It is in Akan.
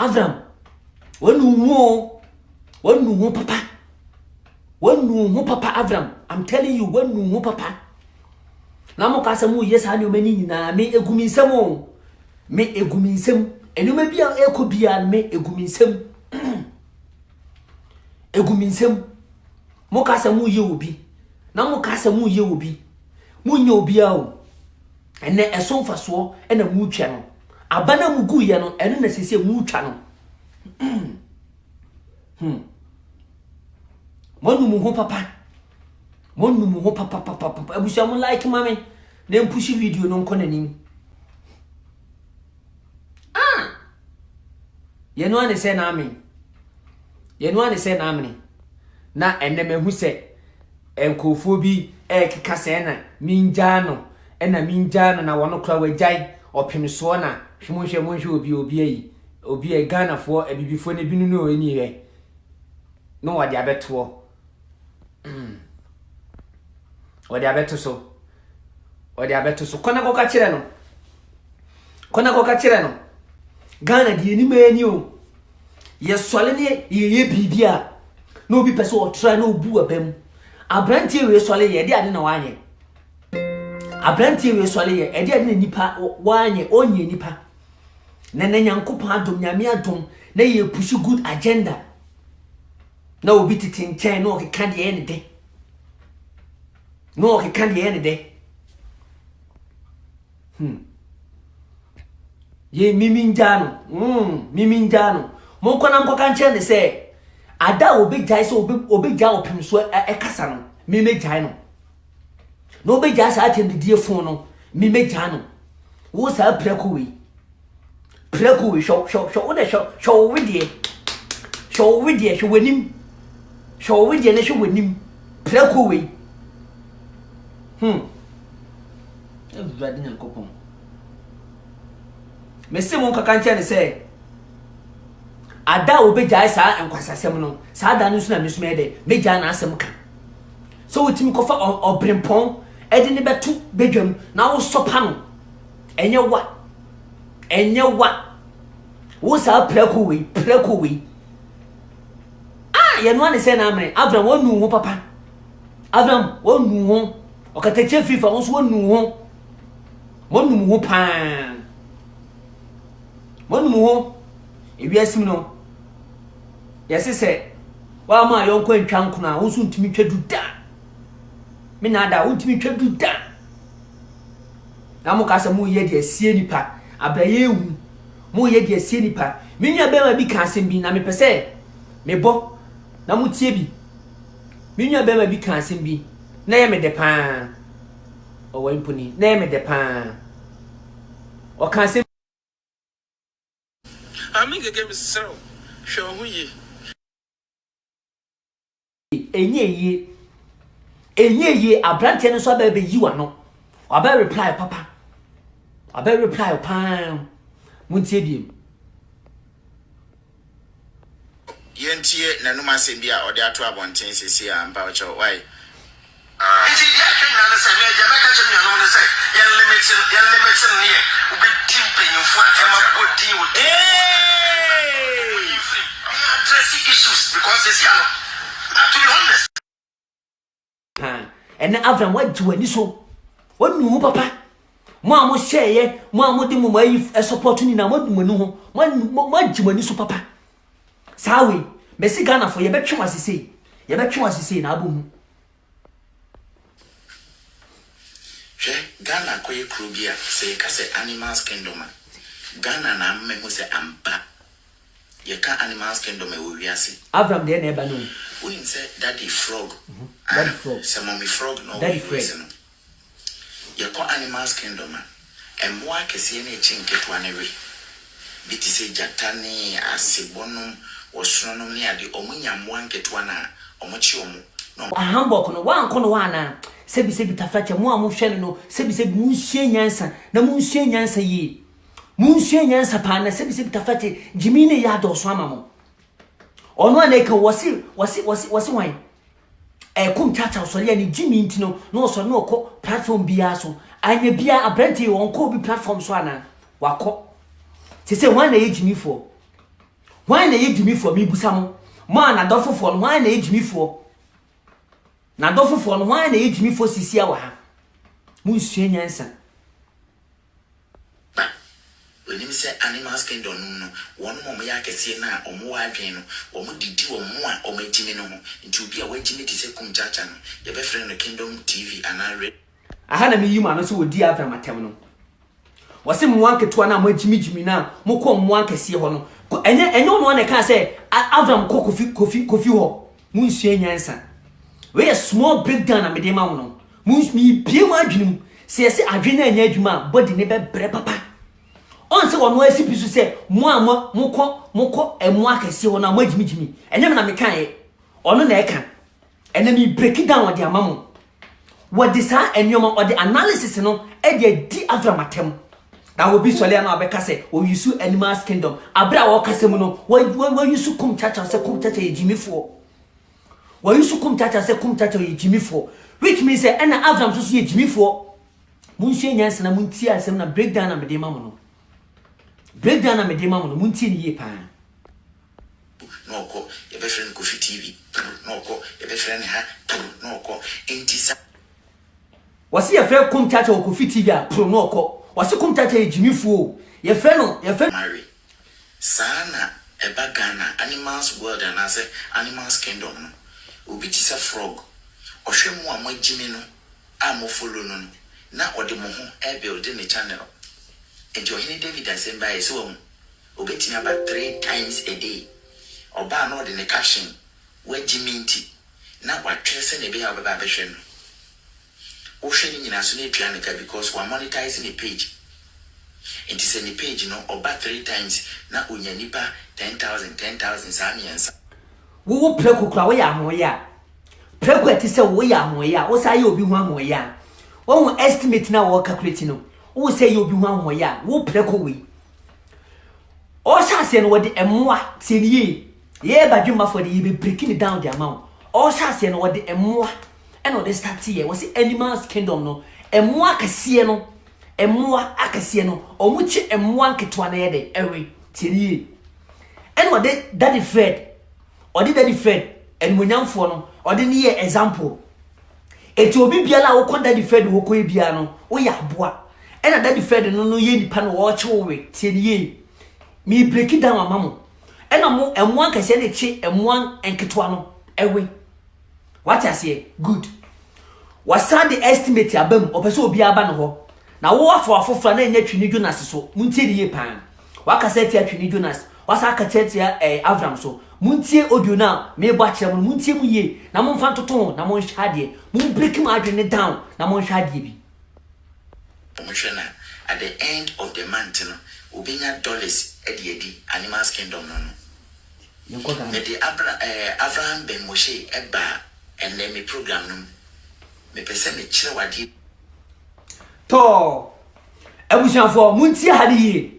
Avram, wanu ho o, wanu ho papa. Wanu ho papa Avram, I'm telling you, wanu ho papa. Na mo ka sɛ mo yɛ saa nneɛma ni nyinaa, me egu mi nsam o. Me egu mi nsam. Nneɛma bi a ɛkɔ biara me egu mi nsam. Egu mi nsam. Mo ka sɛ mo yɛ obi. Na mo ka sɛ mo yɛ obi. Mo nyɛ obiara o. Ɛnɛ ɛso mfasoɔ ɛna mo twa no. Aba na mo gu yɛ no, ɛno na sese mo twa no. Mo nu mo ho papa. Mo nu mo ho papa papa papa. Abusua mo like ma me. Na mpushi video no nkɔ n'anim. Ah! Yɛn ano sɛ na amen. Yɛn ano sɛ na amene. Na ɛnɛ mahu sɛ nkurɔfoɔ bi ɛrekeka sɛ na mingyaa no ɛna mingyaa no na wɔn kora wagyae ɔpem soɔ na monhwɛ monhwɛ obi obi ayi obi a Ghanafoɔ abibifoɔ no ebinom no ani hwɛ na wɔde abɛtoɔ wɔde abɛto so wɔde abɛto so kɔna kɔka kyerɛ no kɔna kɔka kyerɛ no Ghana deɛ anim ani o yɛsɔre ne yɛyɛ biribi a na obi pɛ sɛ ɔtra na obu aba mu aberanteɛ wei sɔre yɛ ɛde ade na wanyɛ aberanteɛ wei sɔre yɛ ɛde ade na nipa wanyɛ ɔnyɛ nipa na na Nyankopɔn adom Nyame adom na yɛ push good agenda na obi tete nkyɛn na ɔkeka deɛ ɛyɛ ne dɛ na ɔkeka deɛ ɛyɛ ne dɛ yɛ mimi ngyaa no mimi ngyaa no monkɔ na nkɔka nkyerɛ ne sɛ ada a obɛgyae sɛ obɛgyaa ɔpem so ɛkasa no memɛgyae no na obɛgyae saa atɛmdidie fon no memɛgyae no wo saa prɛko wei prɛko wei hwɛ hwɛ hwɛ wo de hwɛ hwɛ wo wedeɛ hwɛ wo wedeɛ hwɛ w'anim hwɛ wo wedeɛ na hwɛ w'anim prɛko wei Awurade Nyankopɔn mese mo nkaka nkyerɛ ne sɛ ada a obɛgyae saa nkwasasɛm no saa da no nso na me nso mɛyɛ dɛ mɛgyae n'asɛm ka sɛ wotumi kɔfa ɔbrempɔn ɛde ne bɛto badwam na wosɔpa no ɛnyɛ wa ɛnyɛ wa wo saa prɛko wei prɛko wei ah yɛn noa ne sɛ na amene Avram wɔnu ho papa Avram wɔnu ho ɔkatakyie fifa wɔn nso wɔnu ho wɔnu ho paa wɔnu ho ewiase mu no yɛse sɛ wɔama ayɔnko antwa nkono a wɔn nso ntumi twa du da me na ada wɔntumi twa du da na mo ka sɛ mo yɛ deɛ sie nipa abrayɛ ewu mo yɛ deɛ sie nipa me nua bɛrima bi ka asɛm bi na mepɛ sɛ mebɔ na mo tie bi me nua bɛrima bi ka asɛm bi na yɛ me dɛ paa ɔwɔ mponi na yɛ me dɛ paa ɔka asɛm. Ame gege mesrɛ wo hwɛ wo ho yie. Ɛnyɛ yie ɛnyɛ yie aberanteɛ no nso abɛɛ bɛyi w'ano wabɛ reply papa wabɛ reply paa montie biem. Yɛntie n'anom asɛm bi a ɔde ato abɔnten seesei a, mpawokyɛw, wai? Nti deɛ ɛka nyinaa ne sɛ, me deɛ mɛka kyerɛ me nuanom ne sɛ, yɛn limit no, yɛn limit no ne yɛ, wobɛdi mpanyinfoɔ atɛm abɔ din wɔ din wɔ yi mfiri mu, yɛn address issues because seesei ano, to be honest. Paa ɛnɛ Avram wagye w'ani so wanu ho papa mo a mo hyɛɛyɛ mo a mo de mo ayi support nyinaa mo adu mo ani ho mo agye mo ani so papa saa wei mɛsi Ghana fo yɛbɛtwe wɔn asesei yɛbɛtwe wɔn asesei na abɔ hu. Hwɛ, Ghana akɔyɛ kuro bi a sɛ yɛka sɛ animals kingdom a, Ghana na ama mahu sɛ ampa yɛka animals kingdom a ɛwɔ wiase. Avram deɛ na ɛba no o. Wonim sɛ daddy frog a, Daddy frog. sɛ mommy frog na ɔwɔ Daddy US Fred. no, yɛkɔ animals kingdom a, mmoa akɛseɛ ne ɛkye nketewa no we. Bi te sɛ gyata ne asebɔnom, ɔsononom ne ade, wɔn nya mmoa nketewa no a, wɔkye wɔn na wɔn. Hamburg no, woankɔ no hɔ anaa? Sɛbisɛbi tafrakyɛ, mo a mohwɛ no no, sɛbisɛbi monsua nyansa, na monsua nyansa yie. Monsua nyansa paa na sɛbisɛbi tafrakyɛ, gyimii no yɛ adɔɔso ama mo. Ɔno a na ɛka wɔse, wɔse, wɔse, wɔse hwan? Ɛkom kyakya ɔsɔre a ne gyimii nti no, na ɔsɔre na ɔkɔ platform biara so. Anya biara, aberante yi, ɔnkɔ obi platform so anaa? Wakɔ. Sese hwan na ɛyɛ gyimifoɔ? Hwan na ɛyɛ gyimifoɔ? Mebusa mo. Mo a n'adɔfofoɔ no, hwan na ɛyɛ gyimifoɔ? N'adɔfofoɔ no, hwan na ɛyɛ gyimifoɔ sisia wɔ ha? Monsua nyansa. Ba, Onim sɛ Animals Kingdom no mu no, wɔnom a wɔyɛ akɛseɛ no a wɔwɔ adwene no, wɔdidi wɔn a wɔagyimi no ho. Nti obi a wagyimi te sɛ Kumchacha no, yɛbɛfrɛ no Kingdom TV anaa Radio. Aha na meyi mo ano sɛ wɔdii Avram atɛm no. Wɔse mmoa nketewa no a moagyimigyimi no a mokɔ mmoa nkɛseɛ hɔ no, ɛnyɛ ɛnyɛ ɔno ara na ɛkaa sɛ Avram kɔ Kofi Kofi Kofi hɔ. Monsua nyansa. Wei yɛ small breakdown na mede ma wo no. Mons mebue mo adwene mu. Sɛ yɛse adwene no anyɛ adwuma a, body no bɛbrɛ papa. Ɔn sɛ ɔno asi pi so sɛ mo a mo mokɔ mokɔ mmoa akɛseɛ hɔ no a moagyimigyimi. Ɛnyɛ me na mekaeɛ. Ɔno na ɛka. Ɛnɛ me break down ɔde ama mo. Wɔde saa nneɛma ɔde analysis no ɛde adi Avram atɛm. Na obi sɔre ano abɛka sɛ ɔyusu animals kingdom. Abere a wɔkasa mu no wɔyusu kum kyakya sɛ kum kyakya yɛ gyimifoɔ. Wɔyusu kum kyakya sɛ kum kyakya yɛ gyimifoɔ. Which means sɛ ɛna Avram nso so yɛ gyimifoɔ. Monsua nyansa na montie asɛm na breakdown na mede ma mo no. Breakdown na mede ma mo no montie ne yie paa. Na ɔkɔ, yɛbɛfrɛ no Kofi TV, prr, na ɔkɔ, yɛbɛfrɛ no ha, prr, na ɔkɔ. Enti sa. Wɔse yɛfrɛ Kum Chacha wɔ Kofi TV a, prr, na ɔkɔ. Wɔse Kum Chacha yɛ gyimifoɔ o, yɛfrɛ no, yɛfrɛ. Mare. Saa na ɛba Ghana Animals World anaasɛ Animals Kingdom no. Obi te sɛ frog, ɔhwɛ mo a moagyimi no a mo follow no no, na ɔde mo ho rebuilde ne channel. Enti Ɔhene David asɛm baeɛ, sɛ wahu? Obetumi aba 3 times a day. Ɔba a na ɔde ne caption, Woagye me nti, na watwerɛ sɛnea ɛbɛyɛ a wobɛba abɛhwɛ no. Wohwɛ ne nyinaa so na etua ne ka because wamonetize ne page. Nti sɛ ne page no ɔba 3 times na onya nipa 10,000, 10,000 saa mmiɛnsa. Wowo prɛko koraa woyɛ ahoɔyɛ a, prɛko a ɛte sɛ wo woyɛ ahoɔyɛ a, wosan yɛ obi ho ahoɔyɛ a, woahu estimate no a wɔwɔ calculate no, wowo sɛ yɛ obi ho ahoɔyɛ a, wo prɛko wei. Ɔhyɛ aseɛ no wɔde mmoa, tie ne yie, yɛyɛ badwemmafoɔ de yɛbɛ break ne down de ama wo. Ɔhyɛ aseɛ no wɔde mmoa ɛna ɔde start yɛ, wɔsi animals kingdom no, mmoa akɛseɛ no, mmoa akɛseɛ no, wɔn kye mmoa nketewa no yɛ dɛ, ɛwe, tie ne yie. Ɛna ɔde Daddy Fred, ɔde Daddy Fred, animonyamfoɔ no, ɔde ne yɛ example. Eti obi biara a wokɔ Daddy Fred hɔ kɔɛ biara no, woyɛ aboa. Ɛna Daddy Fred no no yɛ nipa no ɔɔkye wo we. Tie ne yie. Me break it down ama mo. Ɛna mo mmoa nkɛseɛ no kye mmoa nketewa no ɛwe. Wate aseɛ? Good. Wasan de estimate aba mu. Ɔpɛ sɛ obiara ba ne hɔ. Na wo afɔ afoforɔ a na ɛnyɛ Twene Jonas so. Montie ne yie paa. Wakasa atia Twene Jonas. Wasan akasa atia eh, Avram so. Montie audio no a merebɔ akyerɛ mo no. Montie mu yie na momfa ntoto ho na monhwɛ adeɛ. Mo break mo adwene no down na monhwɛ adeɛ bi. Wɔhwɛ no a, at the end of the month no, obenya dollars de adi Animals Kingdom no no. Yɛnkɔ Ghana. Mede Abra eh, Avraham Ben Moshe baa ɛnnɛ me program no mu. Mepɛ sɛ mekyerɛ wo adeɛ. Tɔɔ. Abusuafoɔ, montie ha no yie.